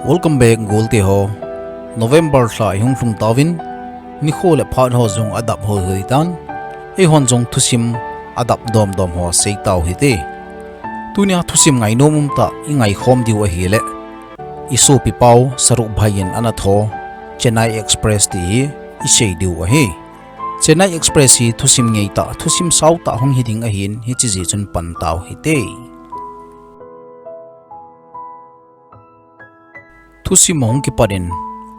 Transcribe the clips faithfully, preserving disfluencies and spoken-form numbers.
Welcome back, golte ho. November lha ihung lhung tauvin, nikho le phat ho jong adap hoi hoi tan, eihon jong thusim adap dom dom ho sei tau hite. Tunia thusim ngainom umtah ingai khom diu ahile, isopi pau Saruk Bhai in ana tho Chennai Express ti hi isei diu ahi. Chennai Express hi thusim ngeitah, thusim sautah hung hiding ahin, hiche jeh chun pan tau hite. Thusim ahung kipan in,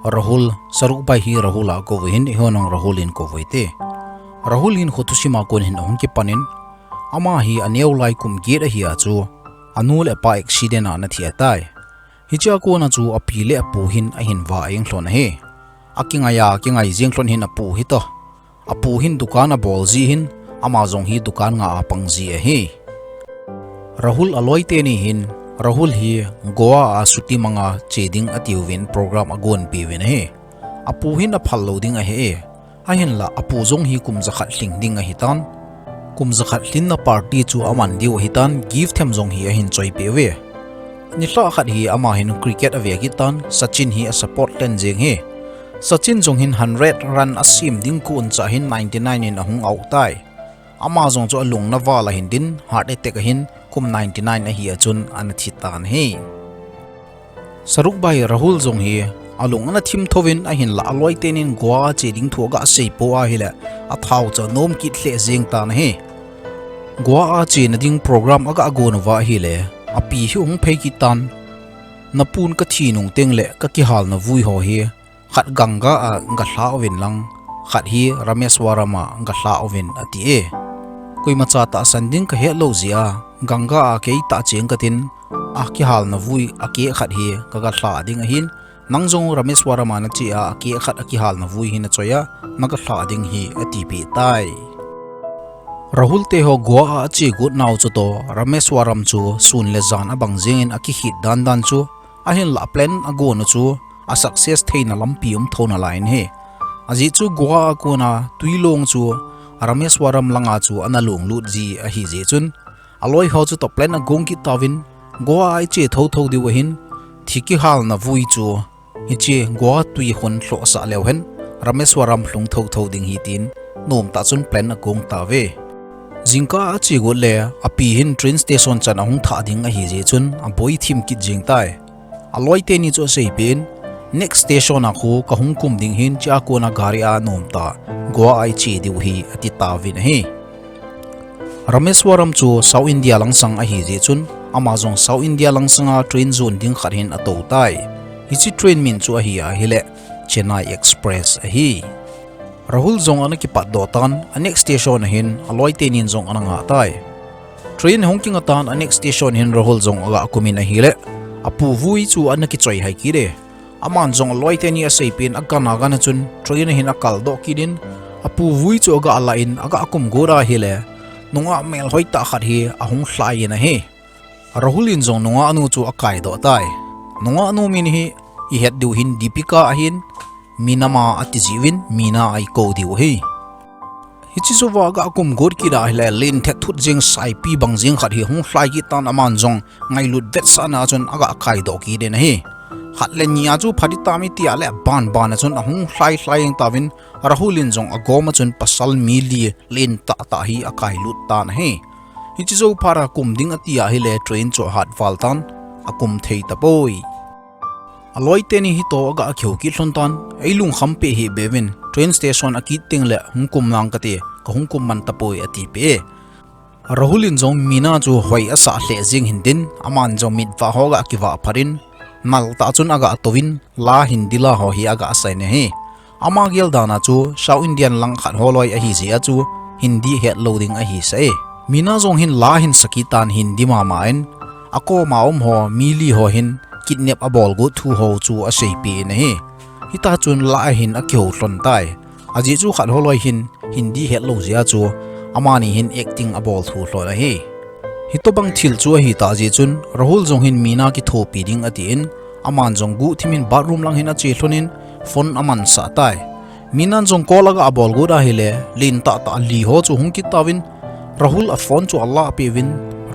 Rahul, Saruk Bhai hi Rahul a kou hin, eihon jong Rahul in kou hite. Rahul hin kho thusim a kon hin ahung kipan in, ama hi aneo lai kum get ahi a chu, anu le apa accident a ana thi ahitai. Hichea kona chu api le apu hin ahin va jeng lhon ahi. Akingai a, kingai jeng lhon hin apu hita. Apu hin dukan abol ji hin, ama jong hi dukan nga a pang ji ahi. Rahul aloi teni hin, Rahul hi Goa a chutti manga che ding atiuvin program agonpi uvin ahi. Apu hin aphal lou ding ahi e. Ahinla apu jong hi kum jakhat lhing ding ahitan. Kum jakhat lhinna party chu aman diu ahitan, gift them jong hi ahin choipeh uve. Nilhah khat hi ama hin cricket ave kit tan, Sachin hi asupport lheh jeng e. Sachin jong hin hundred run asem ding kon cha hin ninety nine in ahung out tai. Ama jong chu alung ana val ahin din, heart attack ahin, kum ninety nine ahi a chun ana thi tan ahi. Saruk Bhai Rahul jong hi alung ana thim thouvin, ahinla aloi teni in Goa a che ding thu aga sei pou ahile, athao chu anom kit lheh jeng tan ahi. Goa a chena ding program aga gon uva ahile, api hi ahung phei kit tan. Napun kathi nung tengle kakihalna vui ho hi khat Ganga a galha uvin lang, khat hi Rameswaram a galha uvin ati e. Koima cha tahsan ding kahet lou jeh a, Ganga a kei tah cheng katin, akihalna vui akeh khat hi kaga lha ding ahin, nang jong Rameswaram a nache a, akeh khat akihalna vui hi nachoi a, naga lha ding ahi, atipeh tai. Rahul te ho Goa a ache got nau chu toh, Rameswaram chu sun le jan abang jeng in akikhit dan dan chu, ahinla plan agon u chu asuccess theina lampi um thou nalai in ahi. Ajeh chu Goa a kona twilong chu Rameswaram langa chu ana lunglut ji ahi jeh chun, aloi ho chu toh plan agong kit tauvin, Goa a iche thou thou diu ahin, thi kihalna vui chu hiche Goa twi khun lhohsah leu hen, Rameswaram lhung thou thou ding ahi tin, nomtah chun plan agong tauve. Jingkah a ache got le, api hin train station chan ahung thah ding ahi jeh chun, aboi thim kit jeng tai. Aloi teni chu aseipeh in, next station a khu kahung kum ding ahin, chea kona gari a nomtah Goa a iche diu ahi, ati tauvin ahi. Rameswaram chu South India langsang ahi jeh chun, ama jong South India langsanga train jon ding khat hin atou tai. Hiche train min chu ahi ahile, Chennai Express ahi. Rahul jong ana kipatdoh tan, a next station a hin aloi tenin jong ana ngah tai. Train hung kinga tan, a next station hin Rahul jong aga kumin ahile, apu vui chu ana kichoi hai kit e. Aman jong aloi teni aseipeh in, agan agan a chun train a hin akaldoh kit in, apu vui chu aga lah in aga kum got ahile, nungah melhoi tah khat hi ahung lhai in ahi. Rahul in jong nungah nu chu akaidoh tai. Nungah nu min hi ihet diu hin Deepika ahin, Meena ma ati jiuvin, Meena a eikou diu ahi. Hiche jouva aga kum got kit ahile, len thet thut jeng saipi bang jeng khat hi hung lhai kit tan, aman jong ngailut vetsahna a chun aga kaidoh kit in ahi. Khat le ni a chu phat ding tam iti ahile, aban ban a chun ahung lhai lhai jeng tauvin, Rahul in jong agom a chun pasal mi li len tah tah hi akailut tan ahi. Hiche jou phat a kum ding ati ahile, train chu ahat val tan, akum thei tapoi. Aloi teni hi toh aga kihou kit lhon tan, eilungkham peh hih beuvin, train station akit tengle hung kum lang kate, kahung kum man tapoi atipeh e. Rahul in jong Meena chu hoi asah lheh jeng hin tin, aman jong mitvah ho aga kivah phat in, nal tah chun aga touvin, la Hindi la ho hi aga sei in ahi. Ama gel dan a chu South Indian lang khat ho loi ahi jeh a chu Hindi hetlou ding ahi sah e. Meena jong hin la hin sa kit tan, Hindi mama in, akoma um ho mi li ho hin kidnap abol got thu ho chu aseipeh in ahi. Hita chun la a hin akihou lhon tai. Ajeh chu khat ho loi hin Hindi hetlou jeh a chu amani hin acting abol thu lhon ahi. Hitobang thil chu ahitah jeh chun Rahul jong hin Meena kithopi ding atin, aman jong guhthim in bathroom lang hin ache lhon in phone amansah tai. Meena jong call aga bol got ahile, len tah tah li ho chu hung kit tauvin, Rahul a phone chu alahpeh uvin,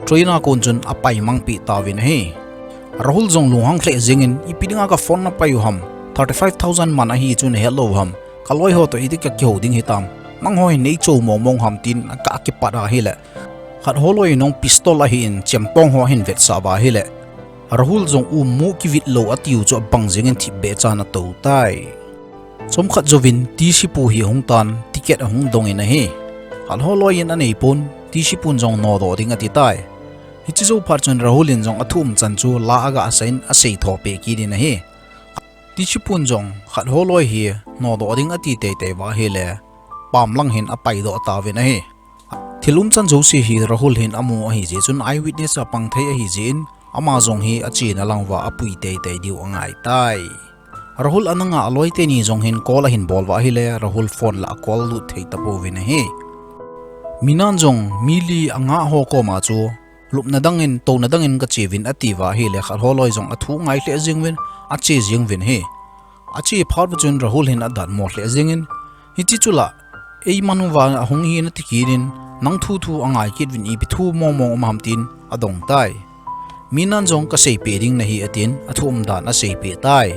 train a kon chun apaimang peh tauvin ahi. Rahul jong lunghang lheh jengin, ipi dinga ka phone na pai u ham, thirty five thousand man ahi chu na het lou u ham, ka loi ho toh iti ka kihou ding hitam, nangho hi nei chou mong mong ham tin ka kipat ahile, khat ho loi in jong pistol ahin chempong ho ahin vetsah uva ahile, Rahul jong u mu kivit lou atiu chu abang jengin thipbeh chan atou tai. Chomkhat jouvin T C pu hi ahung tan, ticket ahung dongin ahi. Khat ho loi in anei pon, T C pun jong nodoh ding ati tai. Hiche jou phat chun Rahul in jong athu um chan chu la aga sah in asei tho peh kit in ahi. T C pun jong khat ho loi hi nodoh ding ati teitei uva ahile, pam lang hin apaidoh tauvin ahi. Thil umchan jouse hi Rahul hin amu ahi jeh chun eyewitness a pang thei ahi jeh in, ama jong hi achena lang uva apui teitei diu angai tai. Rahul ana ngah aloi teni jong hin call ahin bol uva ahile, Rahul phone la a call lut thei tapouvin ahi. Mina'n jong mi li angah ho koma chu, lupna dangin, touna dangin kache uvin ati uva ahile, khat ho loi jong athu ngai lheh jeng uvin, ache jeng uvin ahi. Ache phat uva chun Rahul hin adatmo lheh jengin, hiche chu la, eiman uva ahung hi nati kit in, nang thu thu angai kit uvin ipi thu mong mong um ham tin adong tai. Mina'n jong kaseipeh ding nahi atin, athu umdan aseipeh tai.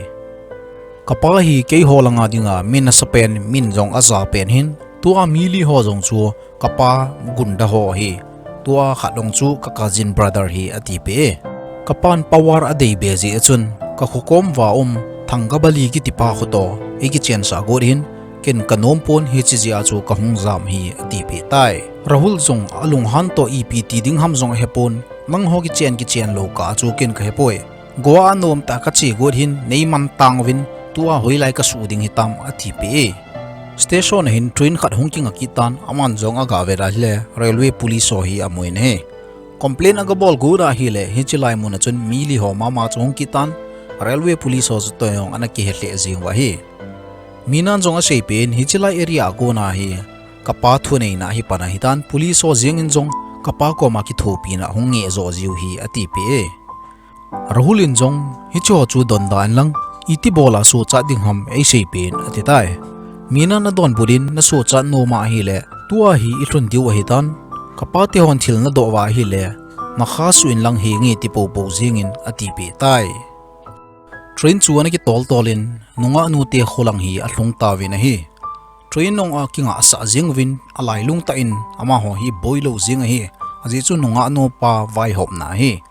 Kapa hi keiho langa dinga mi nasapen, min jong ajapen ahin, tua mi li ho jong chu kapa gunda ho ahi. Tua khat jong chu ka cousin brother hi atipeh e. Kapan power adei be jeh a chun, kakho kom uva um, Thangabali kitipa kho toh eikichensah got ahin, ken kanom pon hiche jeh a chu kahung jam ahi atipeh tai. Rahul jong alunghan toh ipi ti ding ham jong ahepon, nangho kichen kichen lou kah a chu ken kahepoi. Goa anom tah a kache got ahin, neiman tang uvin, tua hoilai kasuh ding hitam atipeh e. Station a hin train khat hung kinga kit tan, aman jong aga vet ahile, railway police ho hi amun ahi. Complain aga bol got ahile, hiche lai mun a chun mi li ho mama chu hung kit tan, railway police ho chu toh jong ana kihe lheh jeng uva ahi. Mina'n jong aseipeh in, hiche lai area a kona hi, kapa thuneina hi pan ahitan, police ho jeng in jong kapa koma kithopina hung ngeh joh jiu ahi atipeh e. Rahul in jong, hiche ho chu donda in lang, iti bol a sochat ding ham eiseipeh in ati tai. Mina'n adonbut in, nasochat nom ahile, tua hi ilhun diu ahitan, kapa te hon thil nadoh uva ahile, nakha suh in lang henge ti poupou jeng in atipeh tai. Train chu ana kitol tol in, nungah nu te kho lang hi alhung tauvin ahi. Train nung a kingahsah jeng uvin, alailung tah in, amaho hi boilou jeng ahi, ajeh chu nungah nu pa vaihopna ahi.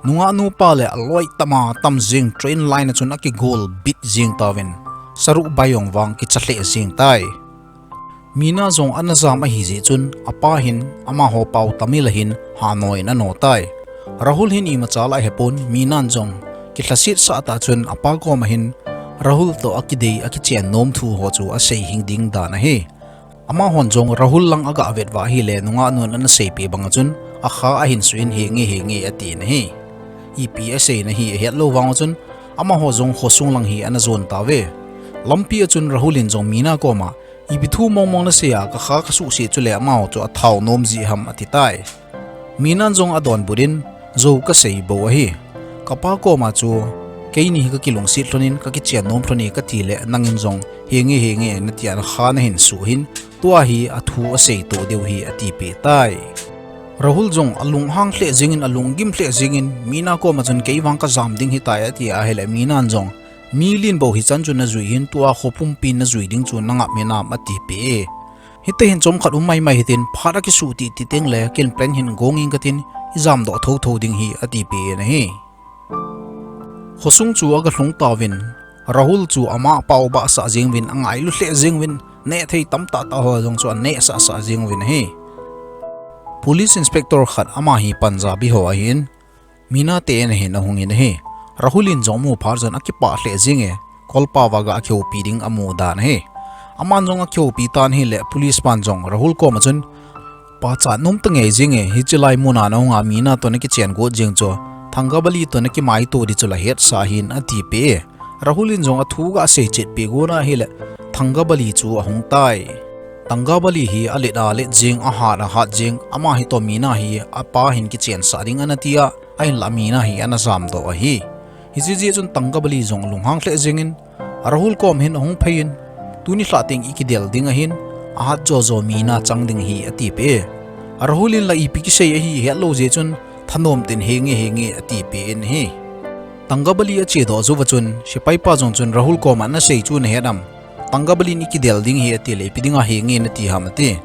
Nungah nu pa le aloi tama tam jeng train line a chun akigol bit jeng tauvin, saruh bai jong vang kicha lheh jeng tai. Mina jong ana jam ahi jeh chun, apa hin, amaho pao tamil a hin, hanoiyin ano tai. Rahul hin imacha la ahepon, Mina'n jong, kilhaset sah tah chun, apa koma hin, Rahul toh akidei, akichen nom thu ho chu asei hing ding dan ahi. Amahon jong Rahul lang aga vet uva ahile, nungah nun ana seipeh bang a chun, akha ahin suh in henge henge atin ahi. Ipi aseina hi ahet lou vang a chun, amaho jong khosung lang hi ana jon tauve. Lampi a chun Rahul in jong Mina koma, ipi thu mong mong nasei a, kakha kasuhset chule amaho chu athao nom jeh ham ati tai. Mina'n jong adonbut in, jou kasei bou ahi. Kapa koma chu, keini hi kakilungset lhon in, kakichen nom lhon e katile, nangin jong, henge henge, natia nakha nahin suh ahin, tua hi athu aseito diu ahi atipeh tai. Rahul jong alunghang lheh jeng in, alunggim lheh jeng in, Mina koma chun kei vang kajam ding ahitai ati ahile, Mina'n jong, mi len bou hichan chu najui ahin, tua kho pumpin najui ding chu nangap hinam atipeh e. Hiti hin chomkhat um maimai hitin, phat akisuh titi tengle, ken plane hin gong inge katin, ijamdoh thotho ding ahi atipeh in ahi. Khosung chu aga lhung tauvin, Rahul chu ama pao bahsah jeng uvin, angailu lheh jeng uvin, nehthei tamtah tah ho jong chu anehsah sah jeng uvin ahi. Police inspector khat ama hi Punjabi ho ahin, Mina te in ahin ahung in ahi. Rahul in jong amu phat chun akipah lheh jeng e, kolpa uva ga akihoupi ding amu dan ahi. Aman jong akihoupi tan ahile police pan jong Rahul koma chun, pachat nom tangei jeng e, hiche lai muna nahung a Mina toh nakichen got jeng chu, Thangabali toh nakimaito ding chu la hetsah ahin atipeh e. Rahul in jong athu aga seichetpeh got ahile, Thangabali chu ahung tai. Thangabali hi alet alet jeng, ahat ahat jeng, ama hi toh Mina hi apa hin kichensah ding ana tia, ahinlah Mina hi ana jamdoh ahi. Hiche jeh chun Thangabali jong alunghang lheh jeng in, Rahul kom hin ahung phei in, tuni lhah teng ikidel ding ahin, ahat jojo Mina chang ding ahi atipeh e. Rahul in la ipi kisei ahi hetlou jeh chun, thanom tah in henge henge atipeh in ahi. Thangabali ache doh jouva chun, sepai pa jong chun Rahul koma nasei chu nahet am? Thangabali in ikidel ding ahi atile ipi dinga henge nati ham ati.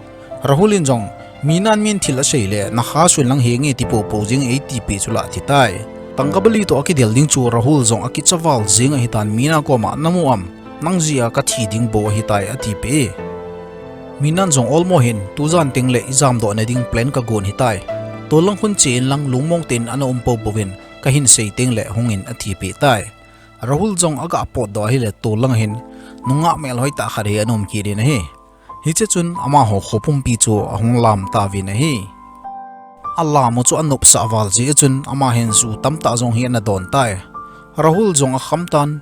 Rahul in jong, Mina in min thil asei le, nakha sun lang henge ti popo jing e iti peh chu la ati tai. Thangabali toh akidel ding chu Rahul jong akicha val jing ahitan Mina koma namu am? Nang jeh a kathi ding bou ahitai ati peh e. Mina in jong olmo hin, tujan teng le ijam doh na ding plan kagon ahitai. Tollang khun che in lang lungmong tah in ana um popo vin, kahin sei teng le hung in ati peh tai. Rahul jong aga potdoh ahile tollang hin, nungah melhoi tah khat hi ana um kit in ahi. Hiche chun amaho kho pumpi chu ahung lam tauvin ahi. Alam u chu anopsah val jeh chun ama hin ju tamtah jong hi ana don tai. Rahul jong akham tan,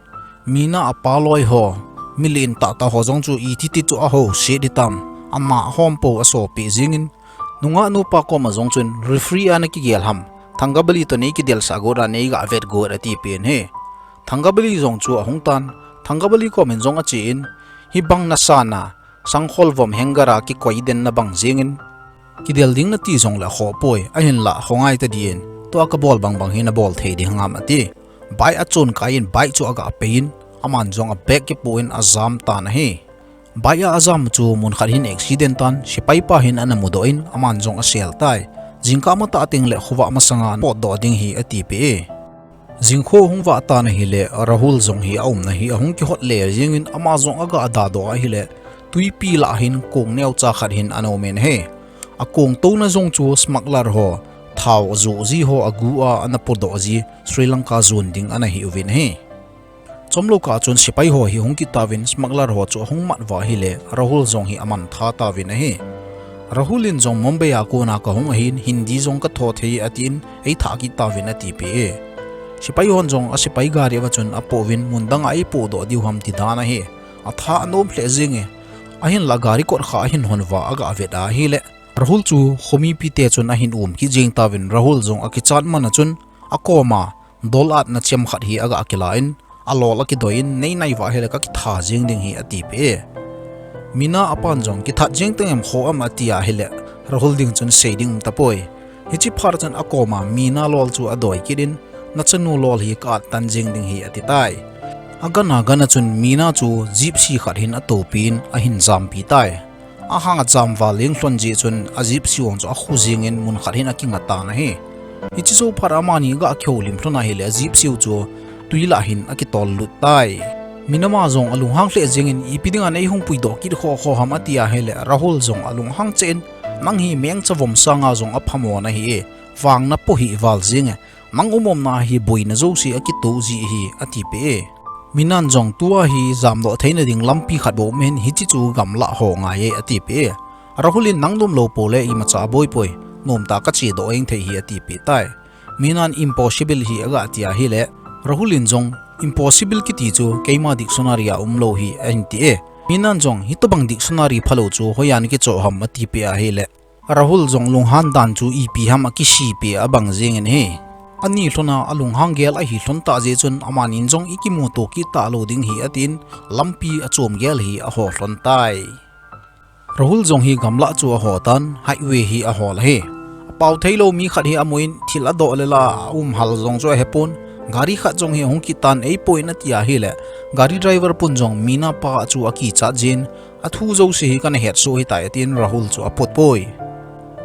Mina apa loi ho, milen tahtah ho jong chu iti ti chu aho set hitam, ana hom po aso peh jing in, nungah nupa koma jong chun referee a nakigel ham, Thangabali toh neikidelsah got a neiga vet got ati peh in ahi. Thangabali jong chu ahung tan, Thangabali kom in jong ache in, hibang nasan a, sangkhol vom hanger a kikoi den nabang jing in, kidel ding nati jongle akhoh poi, ahinlah khongai tadin, tua kabol bangbang hi nabol thei ding ham ati. Bike achon kai in bike chu aga pei in, aman jong abag kipu in ajam tan ahi. Bike a ajam chu mun khat hin accident tan, sepai pa hin ana mudoh in, aman jong asel tai. Jingkah matah teng le khovah masanga potdoh ding ahi ati peh e. Jingkho hung vah tan ahile, Rahul jong hi aumna hi ahung kihot le jing in ama jong aga dadoh ahile, twipi lah hin kong neocha khat hin ana um in ahi. Akong touna jong chu smuggler ho, thao ajoh ji ho agu a ana podoh ji Sri Lanka jon ding ana hi uvin ahi. Chomlou kah chun sepai ho hi hung kit tauvin smuggler ho chu ahung mat uva ahile, Rahul jong hi aman tha tauvin ahi. Rahul in jong Mumbai a kona kahung ahin, Hindi jong katho thei atin, eithah kit tauvin ati peh e. Sepai hon jong asepai gari uva chun apouvin, mun danga eipohdoh diu ham ti dan ahi. Atha anom lheh jing e. Ahinlah gari kot kha ahin hon uva aga vet ahile, Rahul chu khomipite chun ahin um kit jing tauvin, Rahul jong akichat man a chun akoma dol atna chem khat hi aga kila in, alol akidoi in, nei nai uva ahile kakitha jing ding ahi ati peh e. Mina apan jong kithat jing teng em kho am ati ahile, Rahul ding chun sei ding um tapoi. Hiche phat chun akoma Mina lol chu adoi kit in, nachanu lol hi ka at tan jing ding ahi ati tai. Agan agan a chun Mina chu Gypsy khat hin atoupin ahin jampi tai. Ahang ajam val jeng lhon jeh chun a Gypsy vang chu akhu jing in mun khat hin akinga tan ahi. Hiche jou phat amani aga kihoulim lhon ahile a Gypsy u chu twi lah hin akitol lut tai. Minama jong alunghang lheh jeng in, ipi dinga neihung puidoh kit kho kho ham ati ahile, Rahul jong alunghang cheh in, nang hi mengcha vom sanga jong aphamo nahi e, vang napo hih val jeng e, nang umumna hi boina jouse akitoh ji ahi ati peh e. Minan jong tua hi jamdoh theina ding lampi khat bou um in, hiche chu gamlah ho ngai e ati peh e. Rahul in nang nomlou pole imacha aboi poi, nomtah a kachedoh jeng thei ahi ati peh tai. Minan impossible ahi aga ti ahile, Rahul in jong impossible kiti chu keima dictionary a umlou ahi ahin ti e. Minan jong hitobang dictionary phalou chu hoiya nakichoh ham ati peh ahile, Rahul jong lunghan dan chu ipi ham akisei peh abang jeng in ahi. Ani lhon a alunghang gel ahi lhon tah jeh chun amanin jong ikimuto kit talou ding ahi atin lampi achom gel hi aho lhon tai. Rahul jong hi gamlah chu aho tan, highway hi ahol ahi. Apao theilou mi khat hi amun thil adoh le la aum hal jong chu ahepon, gari khat jong hi ahung kit tan eipoi in ati ahile, gari driver pun jong Mina pa chu akichat jin, athu jouse hi kana hetsoh ahitai atin Rahul chu apotpoi.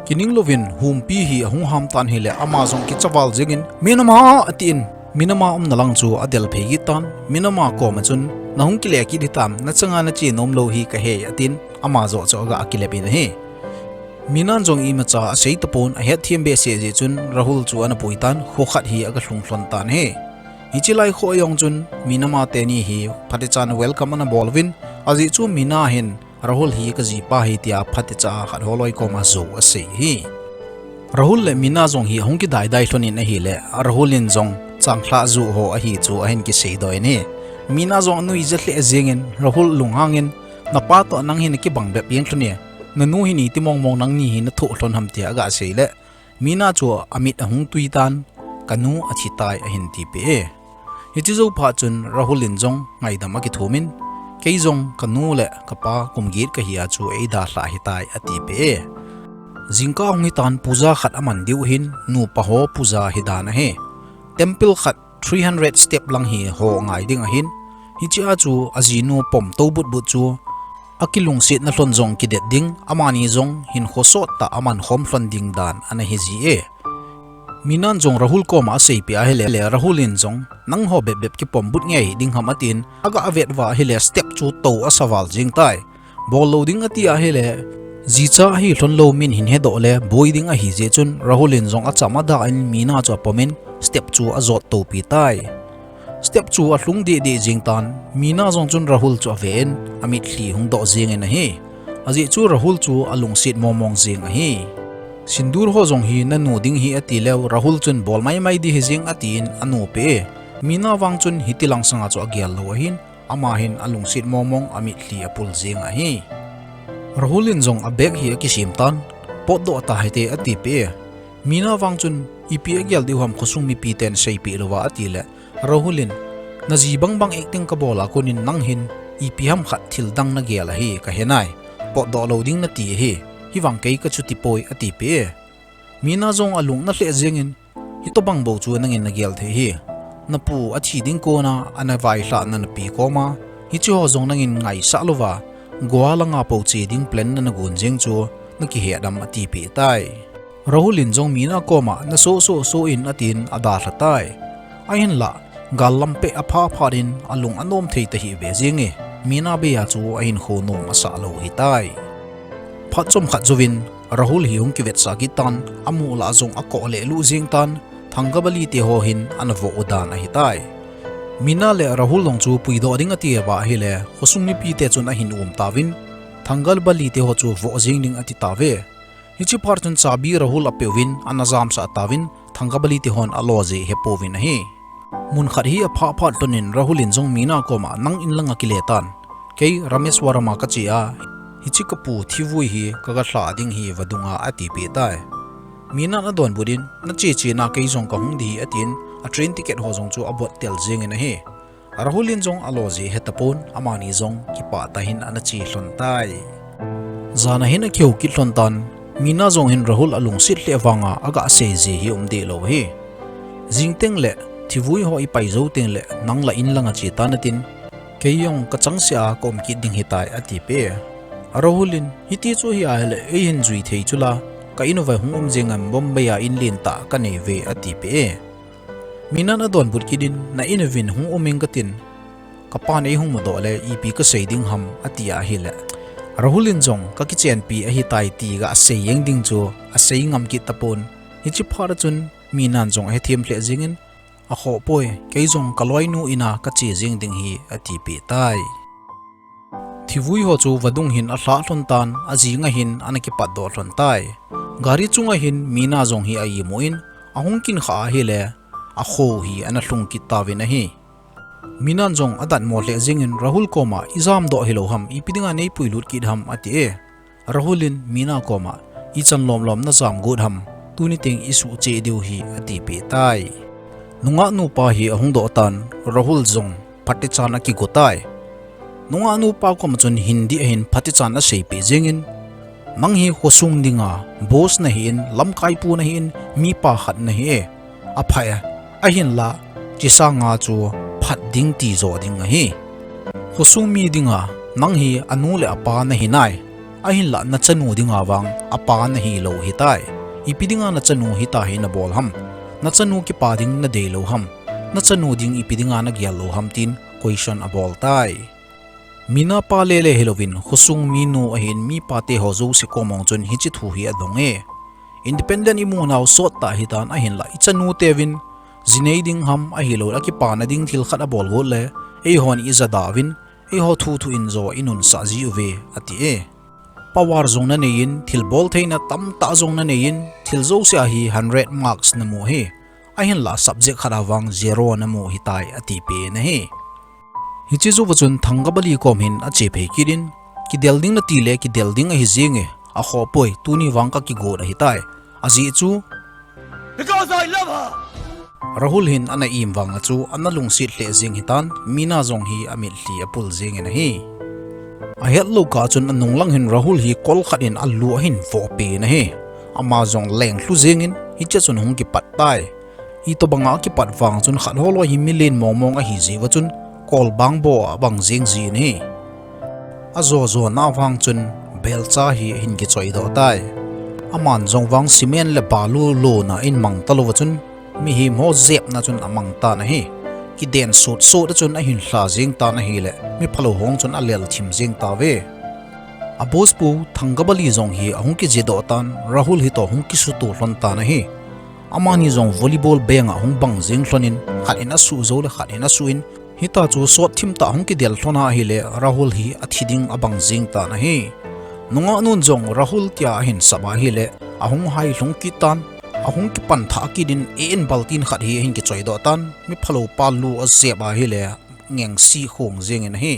Kining louvin humpi hi ahung ham tan ahile ama jong kicha val jeng in, Minama atin, Minama umna lang chu adel phei kit tan, Minama koma chun, nahung kile kit hitam, nachanga nache nomlou hi kahei atin, ama joh chu aga kilep in ahi. Minan jong imacha asei tapon, ahetthem behseh jeh chun Rahul chu ana pui tan, kho khat hi aga lhung lhon tan ahi. Hiche lai kho a jong chun Minama teni hi phatechan welcome ana bol uvin, ajeh chu Mina hin Rahul hi kajipa ahi tia phatecha khat holoi koma jou asei ahi. Rahul le Mina jong hi ahung kidai dai lhon in ahile, Rahul in jong changlhah joh ho ahi chu ahin kiseidoh in ahi. Mina jong anuija lheh jeng in, Rahul lunghang in, napa toh nang hi nakibang bep jeng lhon e, nanu hi iti mong mong nangni hi nathoh lhon ham tia aga sei le, Mina chu amit ahung tui tan, kanu athi tai ahin ti peh e. Hiche jou phat chun Rahul in jong ngaidam akithum in, kei jong kanu le kapa kum get kahi a chu eidalhah ahitai ati peh e. Jingkah hung hitan puja khat aman diu ahin, nupa ho puja ahi dan ahi. Temple khat three hundred step lang hi ho ngai ding ahin. Hichea chu ajinu pom to butbut chu akilungsetna lhon jong kidet ding, amani jong hinkho sot tah aman khom lhon ding dan ana hi ji e. Minan jong Rahul koma aseipeh ahile, Rahul in jong, "Nangho bepbep kipom but ngei ding ham?" atin, aga avet uva ahile step chu to asa val jing tai. Bol lou ding ati ahile, jicha ahi lhon lou min hin hedoh le boi ding ahi jeh chun Rahul in jong acham adah in Mina chu apom in step chu ajot topi tai. Step chu alhung deh deh jing tan, Mina jong chun Rahul chu ave in amitlhi hung doh jing in ahi. Ajeh chu Rahul chu alungset mong mong jing ahi. Sindoor ho jong hi nanu ding hi ati leu, Rahul chun bol mai mai ding hi jing atin anu peh e. Mina vang chun hiti lang sanga chu agel lou ahin, ama hin alungset mong mong amitlhi apul jing ahi. Rahul in jong abag hi akisem tan, potdoh tahite ati peh e. Mina vang chun ipi agel diu ham khosung mipi ten seipeh louva ati le, Rahul in, "Naji bang bang acting kabol a kon in nang hin ipi ham khat thil dang nagel ahi kahe nai. Potdoh lou ding nati ahi. Hivang kei kachuti poi," ati peh e. Mina jong alung ana lheh jing in, "Hitobang bou chu nangin nagel thei hi. Napu athi ding kona ana vailhahna napi koma, hiche ho jong nangin ngaisah louva, Goa langa pou che ding plan nana gon jing chu nakihet am?" ati peh tai. Rahul in jong Mina koma, "Naso so so in," atin adalha tai. Ahinlah, gal lam peh apha phat in alung anom thei tahih ve jing e, Mina bei a chu ahinkho nom asah lou hitai. Phat chomkhat jouvin Rahul hi hung kivetsah kit tan, amu lah jong akoh lelu jing tan, Thangabali te ho hin ana voh u dan ahitai. Mina le Rahul jong chu puidoh ding ati uva ahile, khosung mipi te chun ahin um tauvin, Thangabali te ho chu voh jing ding ati tauve. Hiche phat chun chabi Rahul apeh uvin, ana jamsah tauvin, Thangabali te hon alo jeh hepouvin ahi. Mun khat hi apha phat lhon in Rahul in jong Mina koma, "Nang in langa kile tan. Kei Rameswaram a kache a, hiche kapu thivui hi kaga lha ding hi vadung a," ati peh tai. Mina in adonbut in, "Nache che na kei jong kahung ding hi," atin, a train ticket ho jong chu abot tel jing in ahi. Rahul in jong alo jeh hetapon, amani jong kipah tah in ana che lhon tai. Jan a hin akihou kit lhon tan, Mina jong hin Rahul alungset lheh vanga aga sei jeh hi um deh lou hi. Jing teng le, "Thivui ho ipai jou teng le, nang la in langa che tan," atin, "Kei jong kachang seh a kaum kit ding hitai," ati peh e. Rahul in, "Hiti chu hi ahile, eihin jui thei chu la, ka in uva hung um jing am, Bombay a in lentah kanei uve," ati peh e. Mina in adonbut kit in, "Na in uvin hung um ing katin, kapan eihung mudoh le ipi kasei ding ham?" ati ahile, Rahul in jong, "Kakichenpi ahitai," ti ga asei jeng ding chu asei ngam kit tapon. Hiche phat a chun Mina in jong ahethem lheh jing in, "Akhoh poi, kei jong kaloinu in a kache jing ding hi," ati peh tai. Thivui ho chu vadung hin alhah lhon tan, ajing a hin ana kipatdoh lhon tai. Gari chunga hin Mina jong hi a-imu in, ahung kin khah ahile, akho hi ana lhung kit tauvin ahi. Mina in jong adatmo lheh jing in Rahul koma, "Ijamdoh hilou ham, ipi dinga neipui lut kit ham?" ati e. Rahul in Mina koma, "Ichan lomlom najam got ham, tuni teng isuh cheh diu hi," ati peh tai. Nungah nupa hi ahung doh tan, Rahul jong phatechan akigo tai. Nungah nupa koma chun Hindi a hin phatechan aseipeh jing in, "Nang hi khosung dinga boss nahi in, lamkaipu nahi in, mipa khat nahi e. Apha e, ahinlah, chesanga chu phat ding tijo ding ahi. Khosung mi dinga, nang hi anu le apa nahi nai. Ahinlah, nachanu dinga vang apa nahilou hitai. Ipi dinga nachanu hitia hi nabol ham? Nachanu kipa ding nadei lou ham? Nachanu ding ipi dinga nagel lou ham?" tin question abol tai. Mina pa lele hilouvin, khosung minu ahin mipa te ho jouse koma chun hiche thu hi adong e. Independent imu nau sot tah hitan, ahinlah ichanu teuvin, jinei ding ham ahilou, akipana ding thil khat abol got le, eihon ija dauvin, eiho thuthu in jo inunsah jiuve, ati e. Power jong nanei in, thilbol theina tamtah jong nanei in, thil jouse a hi hundred marks namu hi. Ahinlah subject khat a vang zero namu hitai, ati pen ahi. Hiche jouva chun Thangabali kom hin ache phei kit in, "Kidel ding nati le kidel ding ahi jenge, akhoh poi, tuni vang kakigot ahitai. Ajeh chu, because I love her." Rahul hin ana im vang a chu ana lungset lheh jeng hitan, Mina jong hi amitlhi apul jeng in ahi. Ahetlou kah chun anung lang hin Rahul hi kol khat in alu ahin voh pen ahi. Ama jong leng lhu jeng in, hiche chun hung kipat tai. Itobanga akipat vang chun khat holoi hi milen mongmong ahi jeh uva chun, kolbang bo a abang jeng jin ahi. Ajo jona vang chun, belcha hi ahin kichoi doh tai. Aman jong vang cement le balu lona in mang talouva chun, mihem ho jepna chun amang tan ahi. Kiden sot sot a chun ahin lha jeng tan ahile, miphalou hon chun alel thim jeng tauve. A boss pu Thangkabali jong hi ahung kije doh tan, Rahul hitoh hung kisuto lhon tan ahi. Amani jong volleyball beng a hung bang jeng lhon in, khat in asuh jou le khat in asuh in, hita chu sot thim tah hung kidel lhon ahile, Rahul hi athi ding abang jeng tan ahi. Nungah nun jong Rahul tia ahin sap ahile, ahung hai lhung kit tan, ahung kipan thah kit in, e in baltin khat hi ahin kichoi doh tan, miphalou pa lu ajep ahile, ngengsi khong jeng in ahi.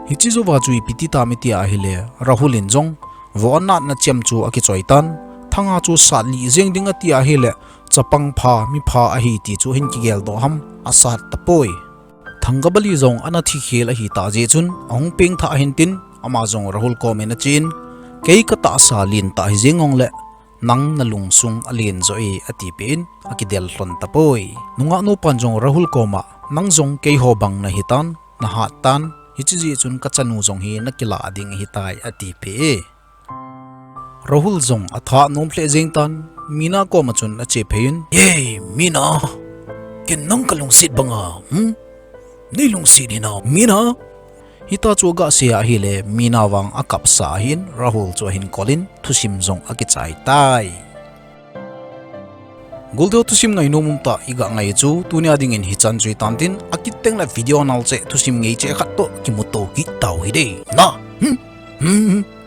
Hiche jouva chu ipi ti tam iti ahile, Rahul in jong, vo anatna chem chu akichoi tan, thanga chu sat lih jeng ding ati ahile, chapang pha, mipha ahi ti chu ahin kigel doh ham, asat tapoi. Thangkabali jong ana thi khel ahi tah jeh chun, ahung peng thah ahin tin, ama jong Rahul kom in achen, kei katahsa len tah hi jeng jongle, nang nalungsung alen jo e, atipeh in, akidel lhon tapoi. Nungah nu pan jong Rahul koma, nang jong keiho bang nahi tan, nahat tan, hiche jeh chun kachanu jong hi nakilah ding ahitai, atipeh e. Rahul jong atha nom lheh jeng tan, Meena koma chun ache phei in, Ye, Meena, ken nang kalungset banga, hmm? Nei lungset hinam, Meena? Hita chu aga sei ahile, Meena vang akapsa ahin, Rahul chu ahin kol in, thusim jong akichai tai. Gollhang thusim ngainom umtah iga ngai chu, tunia dingin hichan chu hitan tin, akit tengle video nal cheh thusim ngei cheh khat toh kimuto kit tau hite. Na, hmm, hmm, hmm.